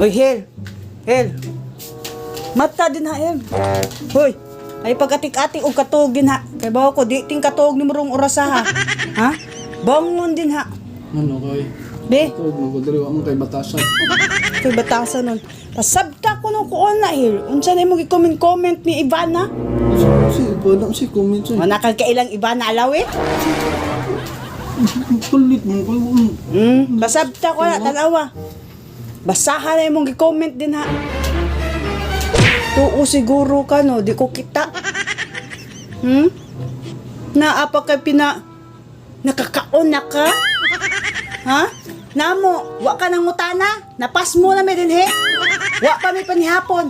Hoy, Hel. Hel. Mata din ha, Hel. Hoy. Ay pag-atik-atik og katuog din ha. Kay bawo ko di ting katuog ni morong oras ha. Ha? Bangon din ha. Ano kay? Be, Tuog mo ko diri wa mo kay batasan. kay batasan nun. Pasabta ko nung kuon na, Hel. Unsa na imong gi-comment-comment ni Ivana? Si wala si comment sa. Wala kang kailang Ivana alaw eh. Kulit mo kay. Pasabta ko na, tanawa. Basahan na imong gi-comment din ha. Tuo siguro ka no, di ko kita. Naa pa kay pina nakakaon na ka? Ha? Namo, wa ka nang utana. Napas mo na mi dinhi. Wa pa mi panihapon.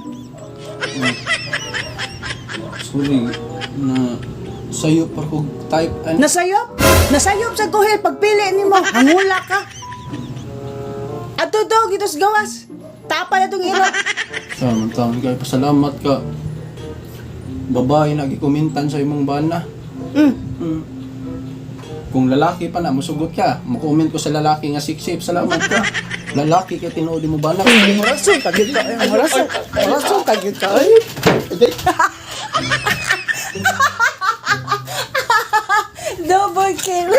Sorry na sayo par kog type an. Nasayop? Nasayop sa guhil pagpili nimo. Hangula ka. Ato do gitos gawas. Tapa na tong iro. Sama taon kay pasalamat ka. Babae na gikomentan sa imong bana. Kung lalaki pa na, musugot ka. Mukomment ko sa lalaki nga siksip, salamat ka. Lalaki kay tinuod mo bana. Rason ka gyud ka. Rason, rason ka gyud ka. Double kill.